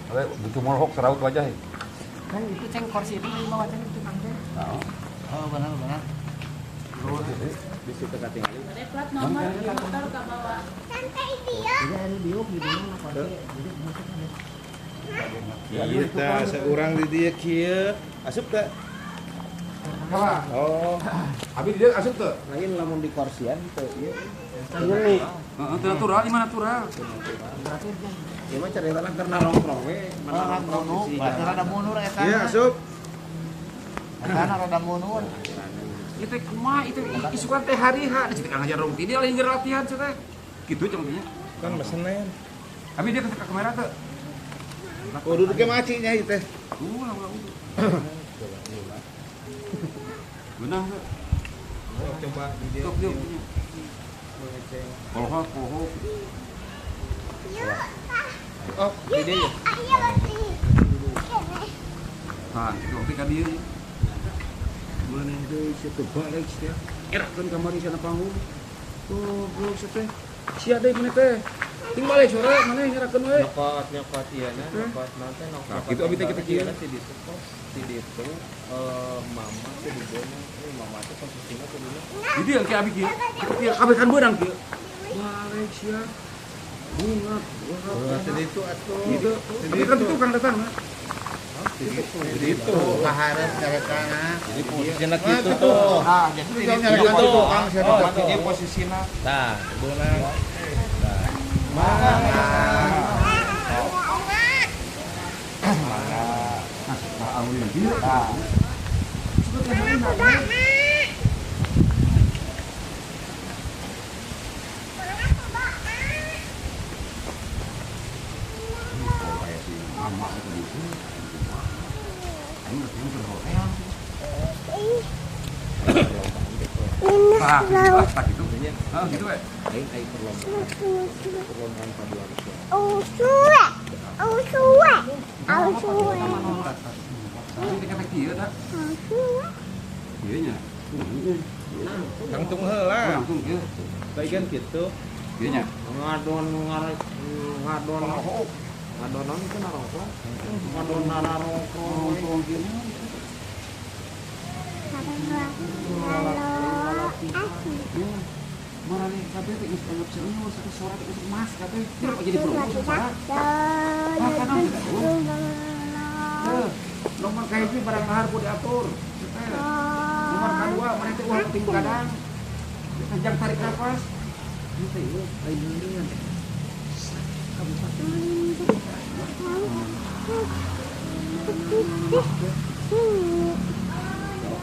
Oke, butuh molhok seraut wajah. Kan itu ceng kursi itu di bawah ceng itu Kang Ceng. Oh, benar benar. Di situ katingali. Ada plat nomor motor ke bawah. Jadi ada diuk di mana kursi. Jadi musik ada. Iya tah seurang di dieu kieu. Asup teh. Apa? Oh, Abi dia asup teu? lain lamun di kursian teu ieu. Ini Heeh, teu natural, di mana natural? berarti dia Ieu mah caritana keur nongkrong we, Mana mundur, berarti rada mundur eta. Iya, asup. Eta rada mundur. Itu kumaha itu isukan teh hari H, da cek ngajar rong ti dia lain geus latihan cenah teh. Kitu cuma nya. Kan mesenen. Abi dia ke kamera teu. Oh, duduknya macinya ieu teh. Ulah ulah ulah. Beunang teu? Coba di dieu. Tok dieu. Pohok pohok. Oh, di dieu. Tah, kitu oke ka dieu. Mana deui sia teu balik sia. Erakeun kamari sana panggung. Goblok sia teh. Sia deui maneh teh. Ting balik sore maneh ngerakeun we. Nyokot nyokot iya na nyokot nanti nyokot. Nah, gitu abi teh kita kieu. Ti ditu kos ti ditu mama teh di dieu mama teh posisinya kuduna. Jadi yang kayak abi kieu. Kieu kabeh kan beunang kieu. Balik sia. Bunga, Oh, ti ditu atuh. Gitu. Tapi kan itu kan datang. Di ditu. Kaharep caritana. Jadi posisinya kitu tuh. Nah, jadi Itu tidak nyari tuh. Kang sia Oh, jadi posisinya Tah, beunang. Nah, awalnya kieu. Kayak si mama itu gitu. Aing ngerti keur hoream. Tah, gitu ah, tah gitu. Heeh, gitu we. Aing aing perlombaan. Perlombaan paduan suara. Ini teh kieu tah. Kieu nya. Langsung heula. Langsung kieu. Bagian kitu. Kieu nya. Ngadon ngadon ngadonon itu narongkrong. Ngadon narongkrong. Nongkrong kieu. Marane kabeh teh geus anggap serius, satu suara teh geus emas kabeh. Dia kok jadi perunggu suara. Nomor kahiji barang mahar kudu diatur. Nomor kadua maneh teh ulah penting kadang. Jang tarik nafas. Ieu teh ieu lain deungeun teh. Kabupaten.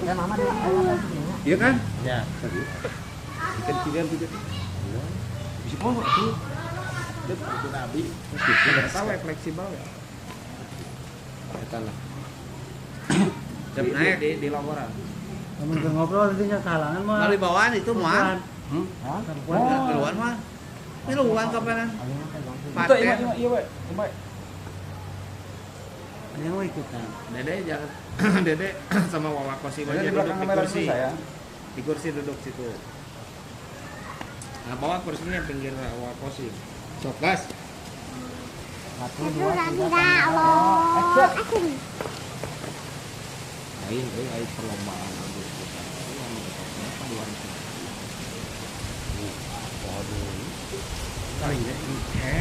Ya mama dia. Iya kan? Ya. Ikan cilian juga. Bisa poho tuh. Itu nabi. Tahu ya fleksibel ya. Eta lah. Di naik di laporan. Kamu udah ngobrol nantinya kalangan mah. Kalau bawaan itu mah. Keluar mah. Miluan kapanan. Itu iya iya we. Coba. Ada yang mau ikutan. Dede jangan Dede sama Wawakosi Di aja duduk belakang di kamera kursi. saya. Di kursi duduk situ. Nah, bawa kursinya pinggir Wawakosi. Sok gas. 1, 2, 3, 4. Aing euy aing perlombaan Agustus. Itu anu paduan suara. Waduh. Paling ge engke.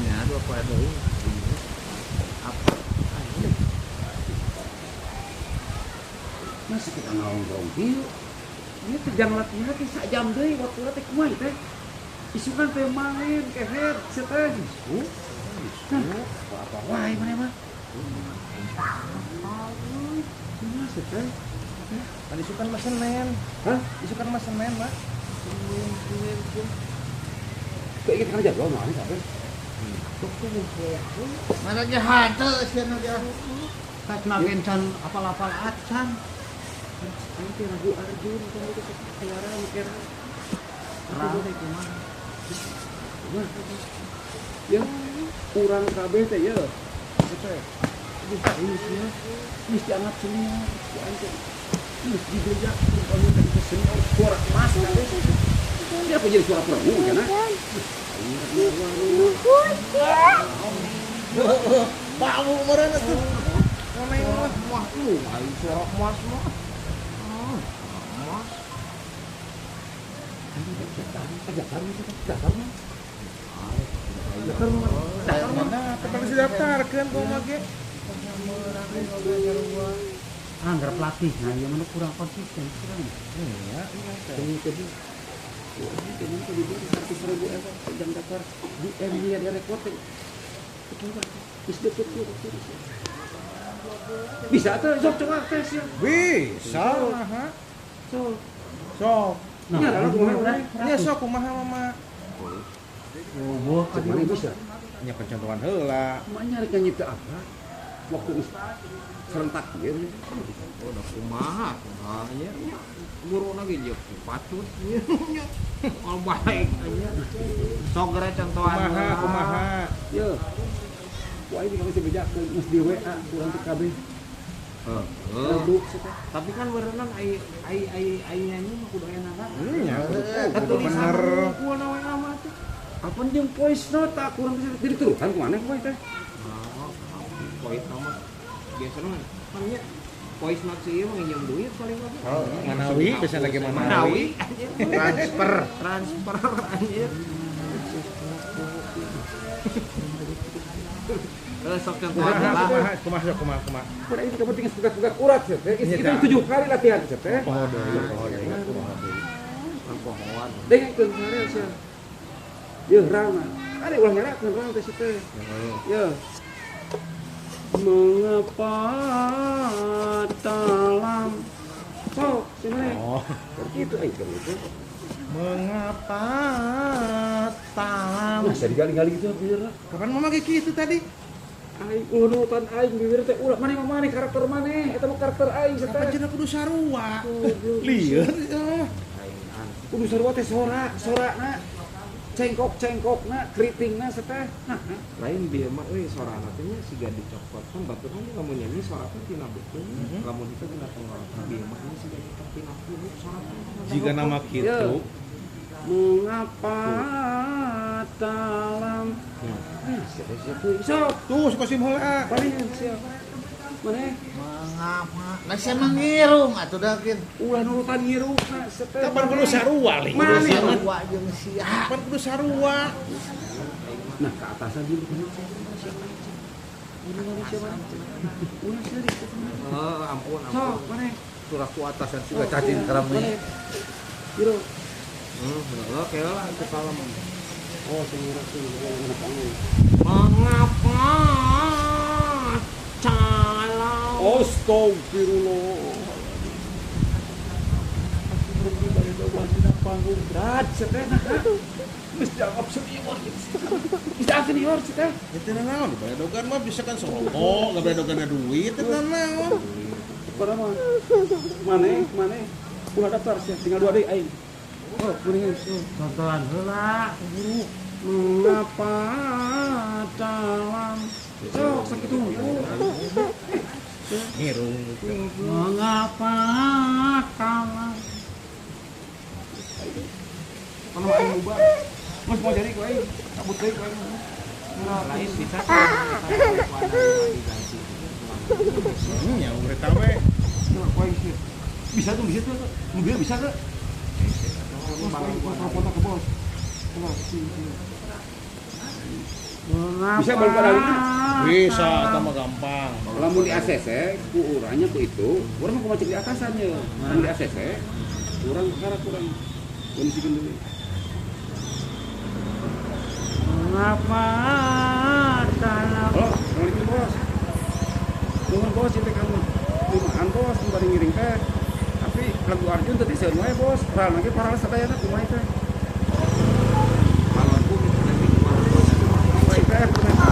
Ya, dua poe deui. Apa? Masa kita nongkrong kieu? Ieu teh jang latihan teh sajam deui waktuna teh kumaha teh? Isukan teh main keher sia teh. Nah, apa wae maneh mah? Kumaha sia teh? Kan isukan mah Senin. Hah? Isukan mah Senin, Mak. Kok kita kan jadwal mah kabeh. Mana ge hanteu sia nu dia. Tas makin can apal-apal acan. Aing teh ragu Arjun kan itu keluaran mikir. Kumaha? Ya, urang kabeh teh ya. Teh. Aduh, aing sia. Geus dianggap senior, si aing teh. Geus dibeja kamu teh senior suara emas kabeh. Dia apa jadi suara perunggu cenah? Aing Bau meureun atuh. Koneng mah wah lu aing suara emas mah. Emas. Daftar mana? Kapan geus didaftarkeun kumaha ge? Anggar pelatih, nah yang mana kurang konsisten kurang. Iya, jadi 100.000 euro jam daftar di M dia rekod. Bisa tuh, sok coba tes ya. Bisa, ha. Sok. Sok. Nah, kumaha nya sok kumaha mama. Oh, mana bisa? Nya pencontohan heula. Mah nyari nyanyi teu apa? Waktu serentak ieu. Oh, da kumaha kumaha nya. Guruna ge jeung patut nya. Moal baik nya. Sok geura contohan. Kumaha kumaha. Ye. Wah ini kami sebejakeun geus di WA kurang teu kabeh. Heeh. Tapi kan berenang ai ai ai ai nyanyi mah kudu enak kan. Nya kudu bener. Kudu WA mah teh. Apa jeung voice note tak kurang bisa jadi turutan kumaha voice teh? Voice note mah biasana mah kan nya voice note sih mah nginjem duit paling mah. Oh, manawi bisa lagi manawi. Transfer, transfer anjir. Sok contohan lah. Kumaha sok kumaha kumaha. Kumaha ini kamu tinggal pegak-pegak urat sih teh. Itu 7 kali latihan sih teh. Poho deui, poho deui, poho deui. Pohoan. Dengekeun sare sia. Yeuh rauna. Ada ulah nyarakeun raun teh si teh. Yeuh. Mengapa dalam sok sini. Oh, gitu ai kan itu. Mengapa talam. Nah, saya digali-gali gitu bibirna. Kapan mama kayak gitu tadi? Aing unutan aing bibir teh ulah maneh mah maneh karakter maneh eta mah karakter aing Apa teh. cenah kudu sarua? Lieur eh. Kudu sarua teh sora, sorana. Cengkok-cengkokna, keritingna seteh. Nah, Lain bieu mah euy sorana teh nya siga dicokot kan batur kan lamun nyanyi sora teh tina beuteung, lamun itu tina tenggorokan bieu mah nya siga dicokot tina hulu sora teh. Jika nama kitu mengapa dalam sok tuh si Kosim heula. Paling siap. Maneh mengapa? Lah sia mah ngirung atuh da kin. Ulah nurutan ngirungna seteh. Kapan kudu sarua li? Maneh sarua jeung sia. Kapan kudu sarua? Nah, ke atasan dia siapa? Ulah seurik. Oh, ampun ampun. Sok maneh. Surah ku atasan siga cacing kerami. Kiro. Heeh, kela lah itu kalem. Oh, sing ngerti ngene. Mengapa calau? Astagfirullah. Panggung berat seteh nah. Geus jawab senior. Geus jawab senior seteh. Itu naon dibaredogan mah bisa kan songkok, enggak baredogan duit itu naon. Padahal mah maneh maneh ulah daftar sia tinggal 2 deui aing. Oh, kuningan contohan heula guru. Mengapa dalam sok sakitu. Ngirung. Mengapa kalah? Kalau aing bubar. Mas mau jadi ku aing, cabut deui ku aing. Lain bisa diganti. Ya urang eta we. Ku aing sih. Bisa tuh, bisa tuh. Mobil bisa tuh. Telepon ke bos. Bisa balik ke Bisa, eta mah gampang. Lamun di ACC, ku urangnya ku itu, urang mah kumaha cek di atasannya. Lamun di ACC, urang perkara kurang kondisikan dulu. Mengapa dalam. Halo, assalamualaikum bos. Nuhun bos, itu kamu. Lumahan bos, bari ngiring teh. Tapi lagu Arjun tadi seueur wae bos. Ral lagi paralel sadayana kumaha teh. Balonku nanti kumaha. Baik teh, biasa.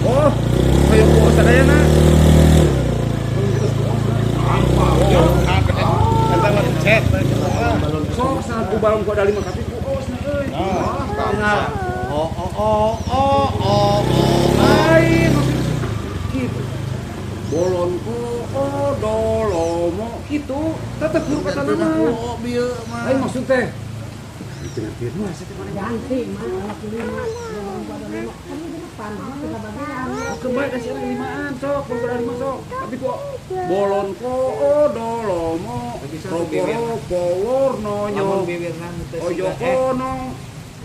Oh, kayak bos sadayana. Sok sangat ku balon ku ada 5 kaki ku os na euy. Oh oh oh oh oh oh. Lain gitu. Bolon ku odol. dolomo kitu tetep huruf eta Gantina mah. ku o bieu mah. Lain maksud teh. Itu ngerti mah sia teh maneh. Ganti mah anak lima. Yang pada lima kan di depan mah kita bagian. Oke bae da sia limaan sok, kudu ada lima sok. Tapi kok bolon ko o dolomo Bisa tuh bibir. ropo warnonyo Lamun bibirna teu ojo siga eh kono.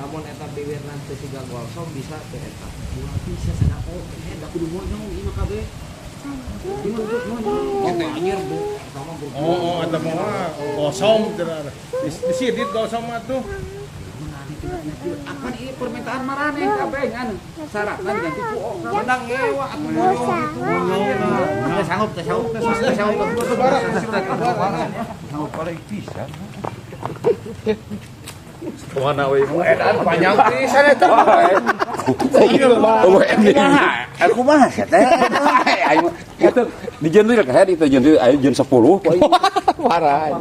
lamun eta bibirna teu siga golsom bisa teu eta. Wah, bisa sana oh, da kudu monyong ieu mah kabeh. Ieu mah kudu monyong. Oh, anjir bu, eta mah bu. Oh, eta mah kosong cenah. Disidit kosong mah tuh. Apa nih permintaan maraneh kabeh ngan syaratna diganti ku o. Menang ngewa atuh monyong gitu. Teu sanggup, teu sanggup, teu sanggup. Sanggup paling pisan. Kemana we? Edan panjang pisan eta. Oh, ini. Aku mah sia teh. Aing mah itu di genre kayak itu genre aing genre 10 poin. Parah.